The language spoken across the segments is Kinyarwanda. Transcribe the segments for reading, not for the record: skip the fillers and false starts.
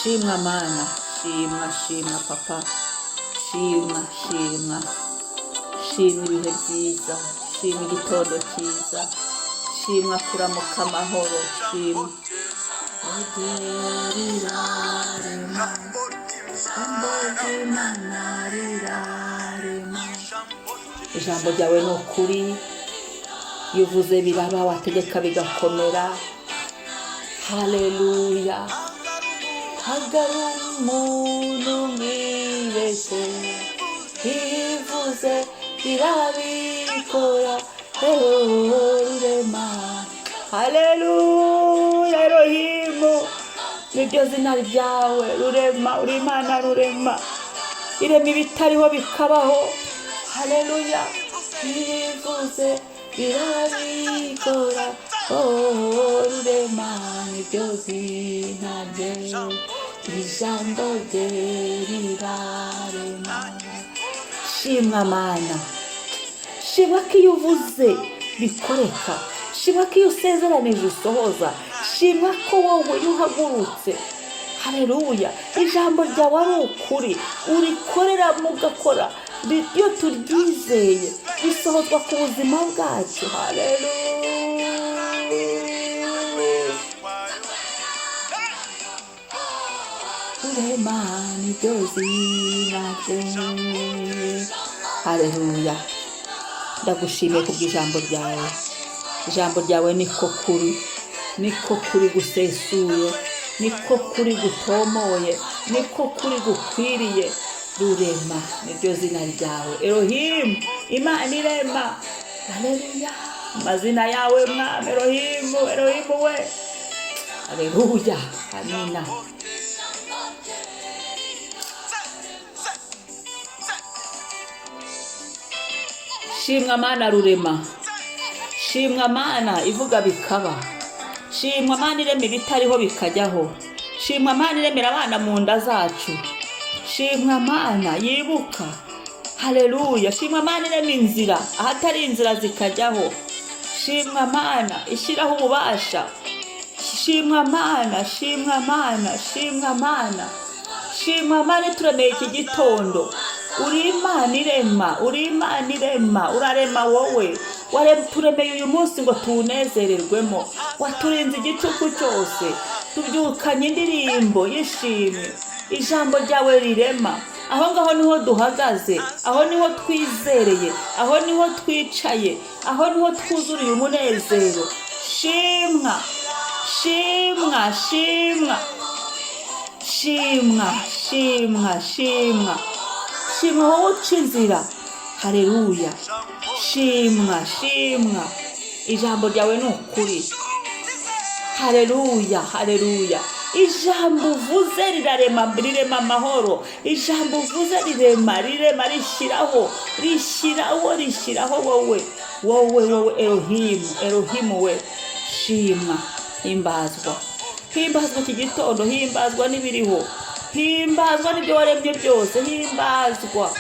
Shimwa Mana, shimwa, shimwa Papa, shimwa, shimwa, shimwa ibihe byiza, shimwa igitondo cyiza, shimwa kuramuka amahoro, shimwa. Rirarema, ijambo ry'Imana rirarema. Ijambo ryawe ni ukuri, iyo uvuze biraba, wategeka bigakomera. Haleluya. Hagara umuntu mwibeshye, ivuze irabikora, rurema. Haleluya. Elohimu niryo zina ryawe, Rurema. Uri Imana rurema, irema ibitariho bikabaho. Haleluya. Ivuze irabikora, oh, Rurema niryo zina rye, ijambo rye rirarema. Shimwa Mana, shimwa ko iyo uvuze bikoreka, shimwa ko iyo usezeranije usohoza, shimwa ko wowe iyo uhagurutse, haleluya, ijambo ryawe ari ukuri, urikorera mugakora. Iyo turyizeye risohozwa ku buzima bwacu. Haleluya. Rurema niryo zina rye. Haleluya. Ndagushimiye kubw'ijambo ryawe. Ijambo ryawe niko kuri, niko kuri gusesuye, niko kuri gutomoye, niko kuri gukwiriye. Rurema niryo zina ryawe, Elohimu, Imana irema. Haleluya. Amazina yawe Mwami, Elohimu, Elohimu we. Haleluya, amina. Shimwa Mana Rurema, shimwa Mana ivuga bikaba, shimwa Mana irema ibitariho bikajyaho, shimwa Mana iremera abana mu nda zacu, shimwa Mana yibuka. Haleluya. Shimwa Mana irema inzira ahatari inzira zikajyaho, shimwa Mana ishyiraho ububasha, shimwa Mana, shimwa Mana, shimwa Mana, shimwa Mana ituremeye iki gitondo. Uri Imana irema, uri Imana irema, urarema wowe. Waturemeye uyu munsi ngo tuwunezererwemo, waturinze igicuku cyose, tubyukanye indirimbo y'ishimwe. Ijambo ryawe rirema, aho ngaho niho duhagaze, aho niho twizereye, aho niho twicaye, aho niho twuzuriye umunezero. Shimwa, shimwa, shimwa, shimwa, shimwa, shimwa, shimwa wowe uca inzira. Haleluya. Shimwa, shimwa, ijambo ryawe ni ukuri. Haleluya, haleluya. Ijambo uvuze rirarema, rirema amahoro. Ijambo uvuze rirema, rirema, rishyiraho, rishyiraho, rishyiraho. Wowe, wowe, wowe Elohimu, Elohimu we, shimwa, himbazwa, himbazwa iki gitondo, himbazwa n'ibiriho, himbazwa n'ibyo waremye byose, himbazwa.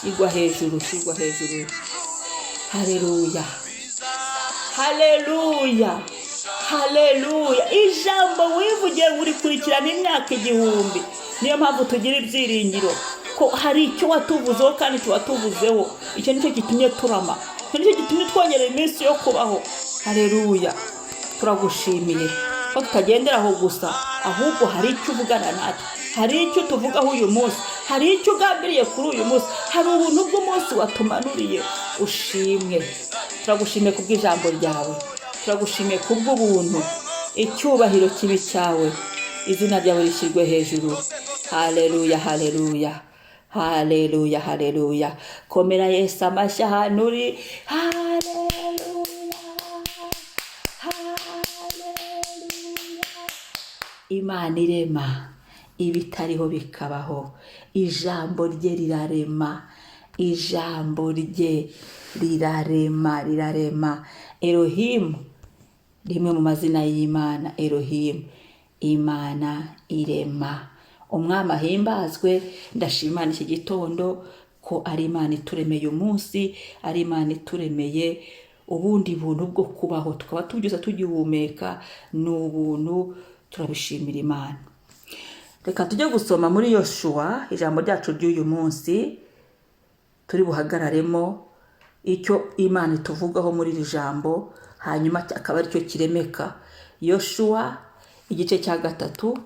Shyirwa hejuru, shyirwa hejuru. Haleluya, haleluya, haleluya. Ijambo wivugiye urikurikirana imyaka 1000. Niyo mpamvu tugira ibyiringiro ko hari icyo watuvuzeho kandi tuwatuvuzeho. Icyo nicyo gitumye turama, icyo nicyo gitumye twongerera iminsi yo kubaho. Haleluya. Turagushimiye ko tutagendera aho gusa, ahubwo hari icyo uvugana natwe, hari icyo tuvugaho uyu munsi, hari icyo ugambiriye kuri uyu munsi, hari ubuntu bw'umunsi watumanuriye. Ushimwe. Turagushimiye kubw'ijambo ryawe, turagushimiye kubw'ubuntu. Icyubahiro kibi cyawe, izina ryawe rishyirwe hejuru. Haleluya, haleluya, haleluya, haleluya. Komera Yesu amashyi ahantu uri. Haleluya, haleluya. Imana irema ibitariho bikabaho. Ijambo rye rirarema, ijambo rye rirarema, rirarema. Elohimu, rimwe mu mazina y'Imana, Elohimu, Imana irema. Umwami ahimbazwe. Ndashima Imana iki gitondo ko ari Imana ituremeye umunsi, ari Imana ituremeye ubundi buntu bwo kubaho, tukaba tubyusa tugihumeka, ni ubuntu, turabishimira Imana. Reka tujye gusoma muri Yoshuwa, ijambo ryacu ry'uyu munsi turi buhagararemo, icyo Imana ituvugaho muri iri jambo, hanyuma akaba aricyo kiremeka. Yoshuwa igice cya 3,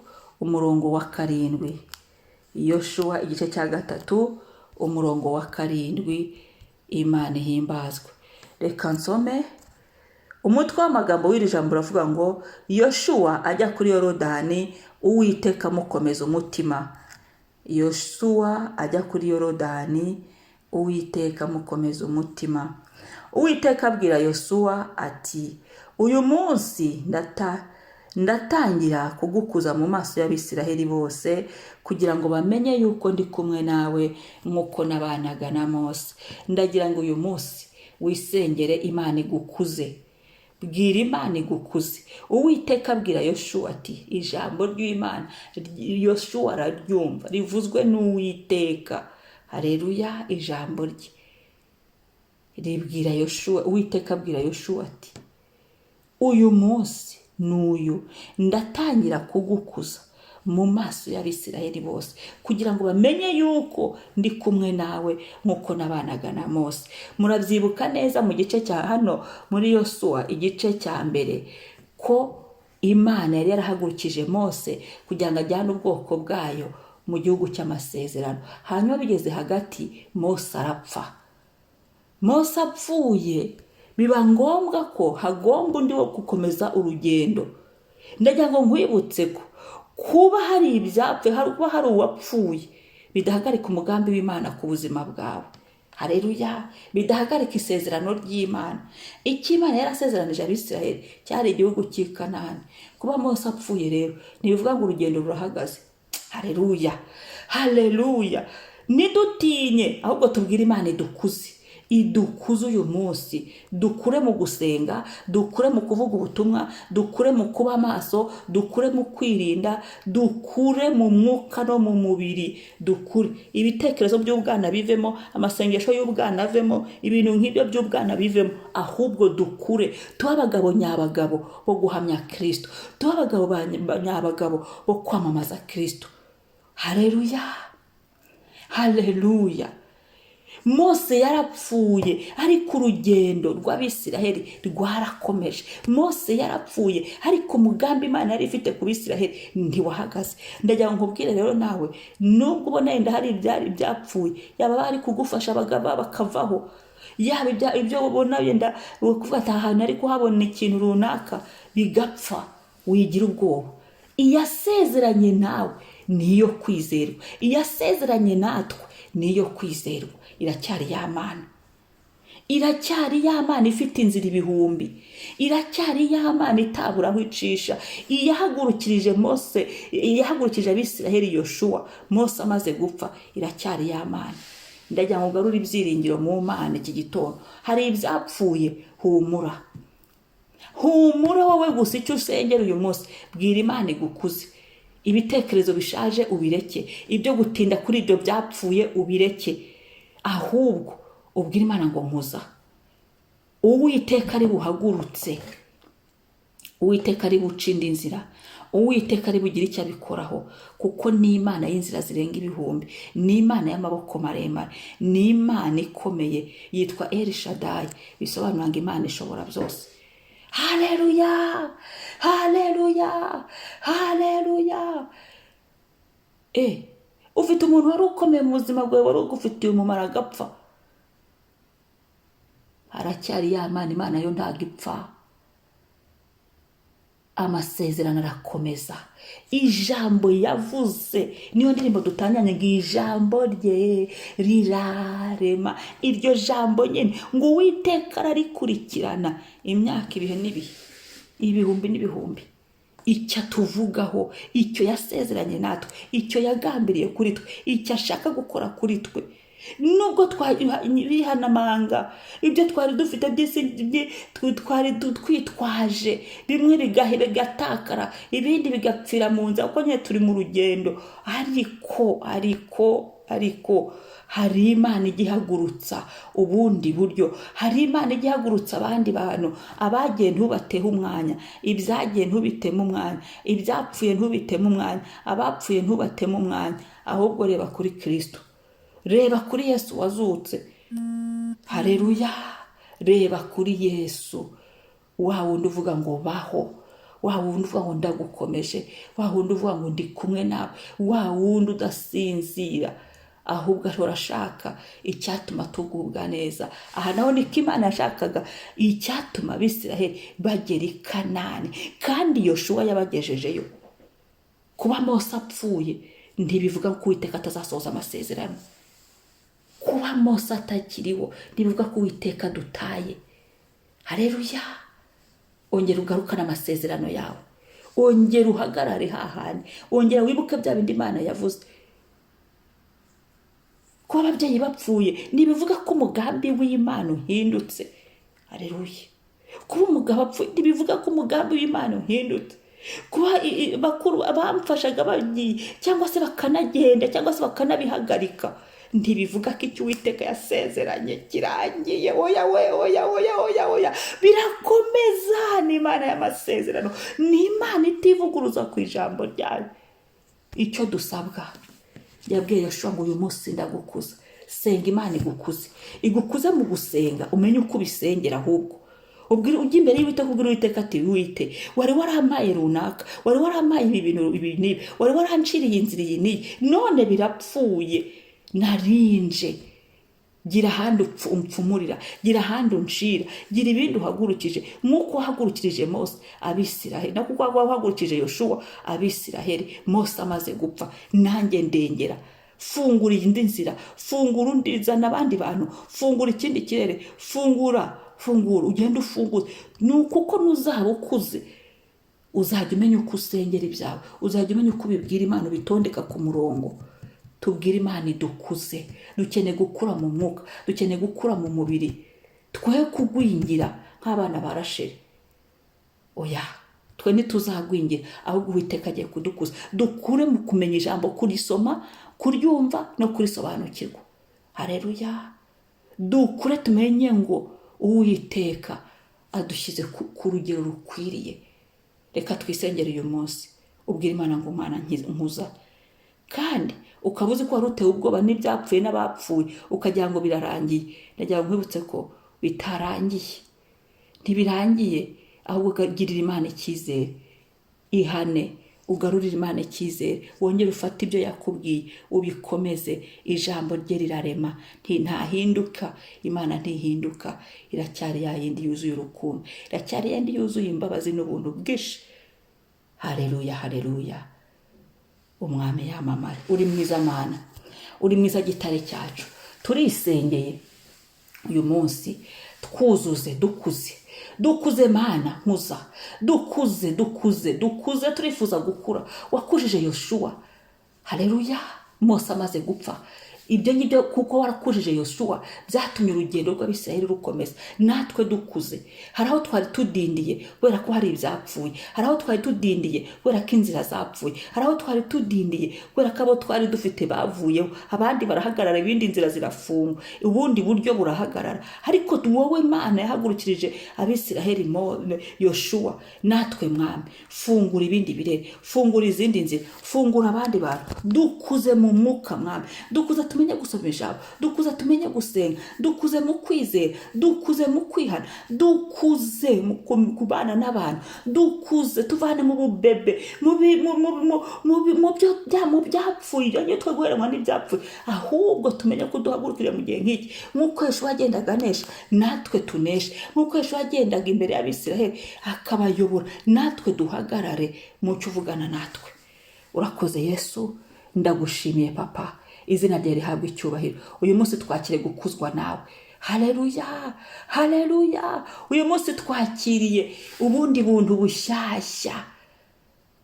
umurongo wa 7. Yoshuwa igice cya 3, umurongo wa 7. Imana ihimbazwe. Reka nsome. Umutwe w'amagambo w'iri jambo uravuga ngo: "Yoshuwa ajya kuri Yorodani, Uwiteka amukomeza umutima." Yoshuwa ajya kuri Yorodani, Uwiteka amukomeza umutima. Uwiteka abwira Yosuwa ati: "Uyu munsi ndatangira kugukuza mu maso y'Abisiraheli bose, kugira ngo bamenye yuko ndi kumwe nawe nk'uko nabanaga na Mose." Ndagira ngo uyu munsi wisengere Imana igukuze. Bwira Imana igukuze. Uwiteka abwira Yoshuwa ati, ijambo ry'Imana Yoshuwa araryumva, rivuzwe n'Uwiteka. Hareruya! Ijambo rye ribwira Yoshuwa. Uwiteka abwira Yoshuwa ati: "Uyu munsi n'uyu ndatangira kugukuza mu maso y'Abisiraheli bose, kugira ngo bamenye yuko ndi kumwe nawe nk'uko nabanaga na Mose." Murabyibuka neza mu gice cya hano muri Yosuwa igice cya 1, ko Imana yari yarahagurukije Mose kugira ngo ajyane ubwoko bwayo mu gihugu cy'amasezerano. Hanyuma bigeze hagati, Mose arapfa. Mose apfuye, biba ngombwa ko hagomba undi wo gukomeza urugendo. Ndagira ngo nkwibutse ko kuba hari ibyapfuye, kuba hari uwapfuye, bidahagarika umugambi w'Imana ku buzima bwawe. Hareruya! Bidahagarika isezerano ry'Imana. Icyo Imana yarasezeranije Abisiraheli cyari igihugu cy'i Kanani. Kuba Mose apfuye rero ntibivuga ngo urugendo rurahagaze. Hareruya, hareruya! Ntidutinye, ahubwo tubwire Imana idukuze, idukuze uyu munsi. Dukure mu gusenga, dukure mu kuvuga ubutumwa, dukure mu kuba amaso, dukure mu kwirinda, dukure mu mwuka no mu mubiri. Dukure ibitekerezo by'ubwana bivemo, amasengesho y'ubwana avemo, ibintu nk'ibyo by'ubwana bivemo, ahubwo dukure tube abagabo nyabagabo bo guhamya Kirisito, tube abagabo nyabagabo bo kwamamaza Kirisito. Hareruya, hareruya! Mose yarapfuye, ariko urugendo rw'Abisiraheli rwarakomeje. Mose yarapfuye, ariko umugambi Imana yari ifite ku Bisiraheli ntiwahagaze. Ndagira ngo nkubwire rero nawe, nubwo ubona yenda hari ibyari byapfuye, yaba bari kugufasha bakavaho, yaba ibyo ubona yenda kuvuga ati ahantu ari kuhabona ikintu runaka bigapfa, wigira ubwoba. Iyasezeranye nawe niyo kwizerwa, iyasezeranye natwe niyo kwizerwa. Iracyari ya Mana, iracyari ya Mana ifite inzira ibihumbi, iracyari ya Mana itabura aho icisha. Iyahagurukirije Mose, iyahagurukije Abisiraheli Yoshuwa Mose amaze gupfa, iracyari ya Mana. Ndagira ngo ugarure ibyiringiro mu Mana iki gitondo. Hari ibyapfuye, humura, humura. Wowe gusa icyo usengera uyu munsi, bwira Imana igukuze. Ibitekerezo bishaje ubireke, ibyo gutinda kuri ibyo byapfuye ubireke, ahubwo ubwire Imana ngo nkuza. Uwiteka ari buhagurutse, Uwiteka ari buce indi nzira, Uwiteka ari bugire icyo abikoraho, kuko ni Imana y'inzira zirenga ibihumbi, ni Imana y'amaboko maremare, ni Imana ikomeye yitwa El Shaddai, bisobanura ngo Imana ishobora byose. Haleluya, haleluya, haleluya! Ufite umuntu wari ukomeye mu buzima bwawe, wari ugufitiye umumaro, agapfa, haracyari ya Mana. Imana yo ntabwo ipfa. Amasezerano arakomeza. Ijambo yavuze, niyo ndirimbo dutangiranye ngo ijambo rye rirarema. Iryo jambo nyine ngo Uwiteka ararikurikirana imyaka, ibihe n'ibihe, ibihumbi n'ibihumbi. Icyo atuvugaho, icyo yasezeranye natwe, icyo yagambiriye kuri twe, icyo ashaka gukora kuri twe, nubwo twabihanamanga ibyo twari dufite by'isi, twari twitwaje, bimwe bigatakara, ibindi bigapfira mu nzira, kuko nyine turi mu rugendo, ariko Ariko hari Imana igihagurutsa ubundi buryo, hari Imana igihagurutsa abandi bantu. Abagiye ntubatehe umwanya, ibyagiye ntubiteme umwanya, ibyapfuye ntubiteme umwanya, abapfuye ntubateme umwanya, ahubwo reba kuri Kristo, reba kuri Yesu wazutse. Hareruya! Reba kuri Yesu, wa wundi uvuga ngo baho, wa wundi uvuga ngo ndagukomeje, wa wundi uvuga ngo ndi kumwe nawe, wa wundi udasinzira, ahubwo ahora ashaka icyatuma tugubwa neza. Aha naho niko Imana yashakaga icyatuma Abisiraheli bagera i Kanani, kandi Yoshuwa yabagejejeyo. Kuba Mose apfuye ntibivuga ko Uwiteka atazasohoza amasezerano. Kuba Mose atakiriho ntibivuga ko Uwiteka dutaye. Hareruya! Ongera ugarukane amasezerano yawe, ongera uhagarare hahandi, ongera wibuke bya bindi Imana yavuze. Kuba ababyeyi bapfuye ntibivuga ko umugambi w'Imana uhindutse. Hareruya! Kuba umugabo apfuye ntibivuga ko umugambi w'Imana uhindutse. Kuba bakuru bamfashaga bagiye, cyangwa se bakanagenda, cyangwa se bakanabihagarika, ntibivuga ko icyo Uwiteka yasezeranye kirangiye. Oya we, oya, oya, oya, oya, birakomeza. Ni Imana y'amasezerano, ni Imana itivuguruza ku ijambo ryayo. Icyo dusabwa, yabwiye Yoshuwa ngo uyu munsi ndagukuza. Senga Imana igukuze, igukuze mu gusenga, umenye uko ubisengera. Ahubwo ubwira, ujya imbere y'Uwiteka, ubwira Uwiteka ati: "Wite, wari warampaye runaka, wari warampaye ibi bintu ibi n'ibi, wari waranciriye inzira iyi n'iyi, none birapfuye, narinje. Gira ahandi umpfumurira, gira ahandi unshira, gira ibindi uhagurukije, nk'uko wahagurukirije Mose Abisiraheli, no kuko wahagurukije Yoshuwa Abisiraheli Mose amaze gupfa, nanjye ndengera. Fungura indi nzira, fungura undi, zana abandi bantu, fungura ikindi kirere, fungura, fungura, ugende ufunguze." Ni ukuko nuzaba ukuze, uzajya umenya uko usengera ibyawe, uzajya umenya uko ubibwira Imana, ubitondeka ku murongo. Tubwire Imana idukuze. Dukeneye gukura mu mwuka, dukeneye gukura mu mubiri, twe kugwingira nk'abana ba Rasheli. Oya, twe ntituzagwingira, ahubwo Uwiteka agiye kudukuza, dukure mu kumenya ijambo, kurisoma, kuryumva no kurisobanukirwa. Hareruya! Dukure tumenye ngo Uwiteka adushyize ku rugero rukwiriye. Reka twisengere uyu munsi, ubwire Imana ngo: "Mana, nkuza." Kandi ukaba uzi ko wari utewe ubwoba n'ibyapfuye n'abapfuye, ukagira ngo birarangiye. Ndagira ngo nkwibutse ko bitarangiye, ntibirangiye. Ahubwo girira Imana icyizere, ihane, ugarurire Imana icyizere, wongere ufate ibyo yakubwiye ubikomeze. Ijambo rye rirarema, ntahinduka. Imana ntihinduka, iracyari ya yindi yuzuye urukundo, iracyari ya yindi yuzuye imbabazi n'ubuntu bwinshi. Hareruya, hareruya! Umwami yamamare. Uri mwiza Mana, uri mwiza gitare cyacu. Turisengeye uyu munsi, twuzuze, dukuze, dukuze Mana, nkuza, dukuze, dukuze, dukuze. Turifuza gukura. Wakujije Yoshuwa, hareruya, Mose amaze gupfa. Ibyo ngibyo, kuko warakujije Yoshuwa, byatumye urugendo rw'Abisirayeli rukomeza. Natwe dukuze. Hari aho twari tudindiye kubera ko hari ibyapfuye, hari aho twari tudindiye kubera ko inzira zapfuye, hari aho twari tudindiye kubera ko abo twari dufite bavuyeho, abandi barahagarara, ibindi inzira zirafungwa, ubundi buryo burahagarara. Ariko wowe Mana yahagurukirije Abisiraheli Yoshuwa, natwe Mwami fungura ibindi birere, fungura izindi nzira, fungura abandi bantu. Dukuze mu mwuka Mwami, dukuze tumenye gusoma ijambo, dukuze tumenye gusenga, dukuze mu kwizera, dukuze mu kwihana, dukuze mu kubana n'abantu, dukuze tuvane mu bubebe, mu bi- mu- mu- mu- mu bi- mu byo mu byapfuye, ibyo ngibyo twe guheranwa n'ibyapfuye. Ahubwo tumenye ko duhagurukire mu gihe nk'iki, nk'uko Yeshuwa yagendaga anesha, natwe tuneshe, nk'uko Yeshuwa yagendaga imbere y'Abisiraheli akabayobora, natwe duhagarare mu cyo uvugana natwe. Urakoze Yesu, ndagushimiye Papa, izina ryawe rihabwa icyubahiro. Uyu munsi twakire gukuzwa nawe. Haleluya, haleluya! Uyu munsi twakiriye ubundi buntu bushyashya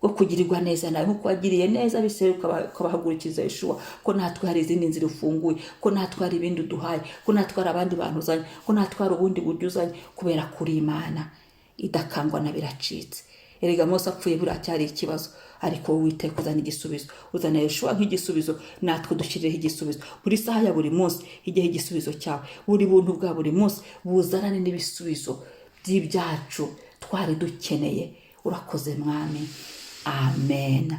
bwo kugirirwa neza nawe, nk'uko wagiriye neza Abisirayeli ukabahagurukiza Yeshuwa, ko natwe hari izindi nzira ufunguye, ko natwe hari ibindi uduhaye, ko natwe hari abandi bantu uzanye, ko natwe hari ubundi buryo uzanye, kubera kuri Imana idakangwa na biracitse. Erega Mose apfuye buriya cyari ikibazo, ariko wowe Uwiteka uzana igisubizo, uzana Yoshuwa nk'igisubizo, natwe dushyirireho igisubizo. Buri saha ya buri munsi ijyeho igisubizo cyawe, buri buntu bwa buri munsi buzanane n'ibisubizo by'ibyacu twari dukeneye. Urakoze Mwami, amen.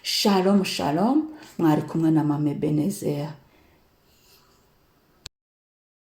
Shalom, shalom. Mwari kumwe na Mama Ebenezer.